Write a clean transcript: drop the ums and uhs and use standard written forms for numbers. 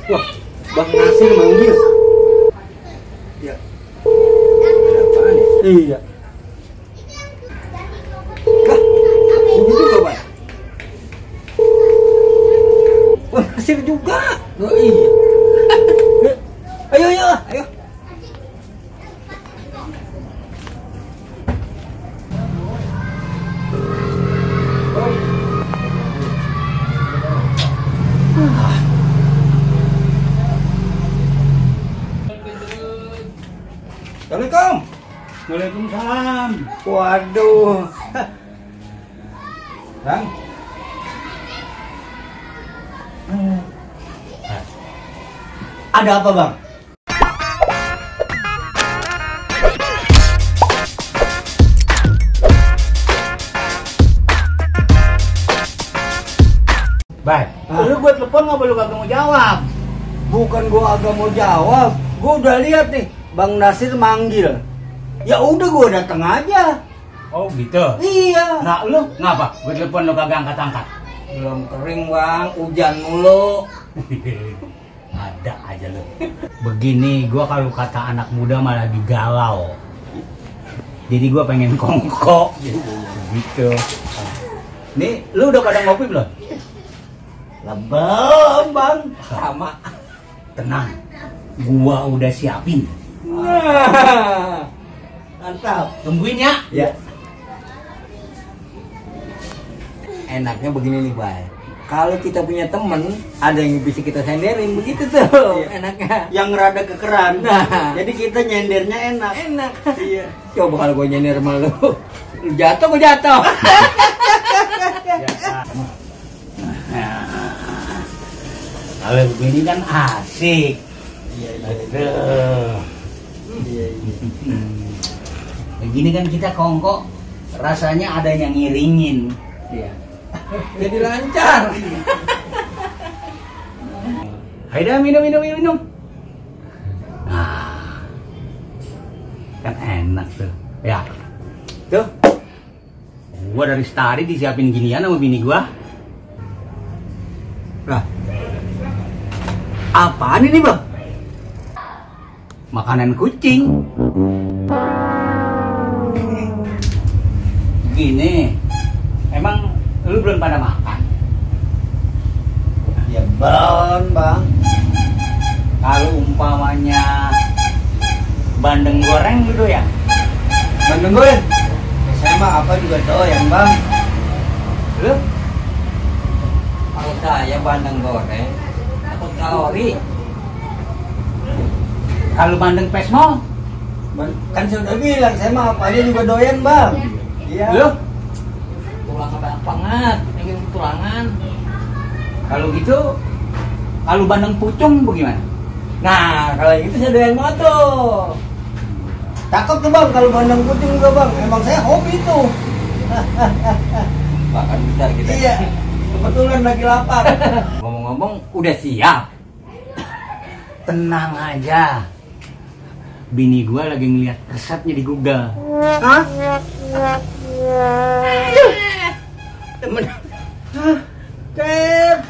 Wah, Bang Nasir manggil. Ya. Ada apaan ya? Iya. Lah, ini juga, Bang. Bang Nasir juga. Oh iya. Ayo, ayo, ayo. Assalamualaikum. Waalaikumsalam. Waduh. Bang. Ada apa, Bang? Baik. Lu gue telepon nggak lu kagak mau jawab? Bukan gua agak mau jawab. Gua udah lihat nih, Bang Nasir manggil. Ya udah gua datang aja. Oh gitu. Iya. Nah lu ngapa? Gue telepon lu kagak angkat-angkat. Belum kering, Bang. Hujan mulu. Ada aja lu. Begini, gua kalau kata anak muda malah digalau. Jadi gua pengen kongko. Gitu. Nih, lu udah pada ngopi belum? Belum, Bang. Sama. Tenang. Gua udah siapin. Nah, mantap. Tungguin ya. Ya. Enaknya begini nih, Bay. Kalau kita punya temen, ada yang bisa kita senderin, begitu tuh. Iya. Enaknya. Yang rada kekeran. Nah, jadi kita nyendernya enak. Enak. Iya. Coba kalau gue nyender sama lu, lu jatuh, gue jatuh. Kalau begini kan asik. Iya, Aduh. iya. Begini kan kita kongko, rasanya ada yang ngiringin. Iya. Jadi lancar. Ayo dah minum. Nah, kan enak tuh. Ya, tuh. Gua dari tadi disiapin ginian sama bini gua. Nah, apaan ini, Bang? Makanan kucing. Gini, emang lu belum pada makan? Ya belum, Bang. Kalau umpamanya bandeng goreng gitu ya? Bandeng goreng? Ya, saya mah apa juga doyan, Bang. Lu? Kalau saya bandeng goreng atau kalori. Kalau bandeng pesmol? Kan saya udah bilang, saya mah apa aja juga doyan, Bang. Iya. Lu? Tulang apa banget, ingin tulangan. Kalau gitu, kalau bandeng pucung bagaimana? Nah, kalau yang itu saya doyan banget tuh. Cakep tuh, Bang, kalau bandeng kucing juga, Bang. Emang saya hobi tuh. Makan besar kita. Iya. Kebetulan lagi lapar. Ngomong-ngomong, udah siap. Tenang aja. Bini gua lagi ngeliat resepnya di Google. Hah? Temen. Hah? Cep.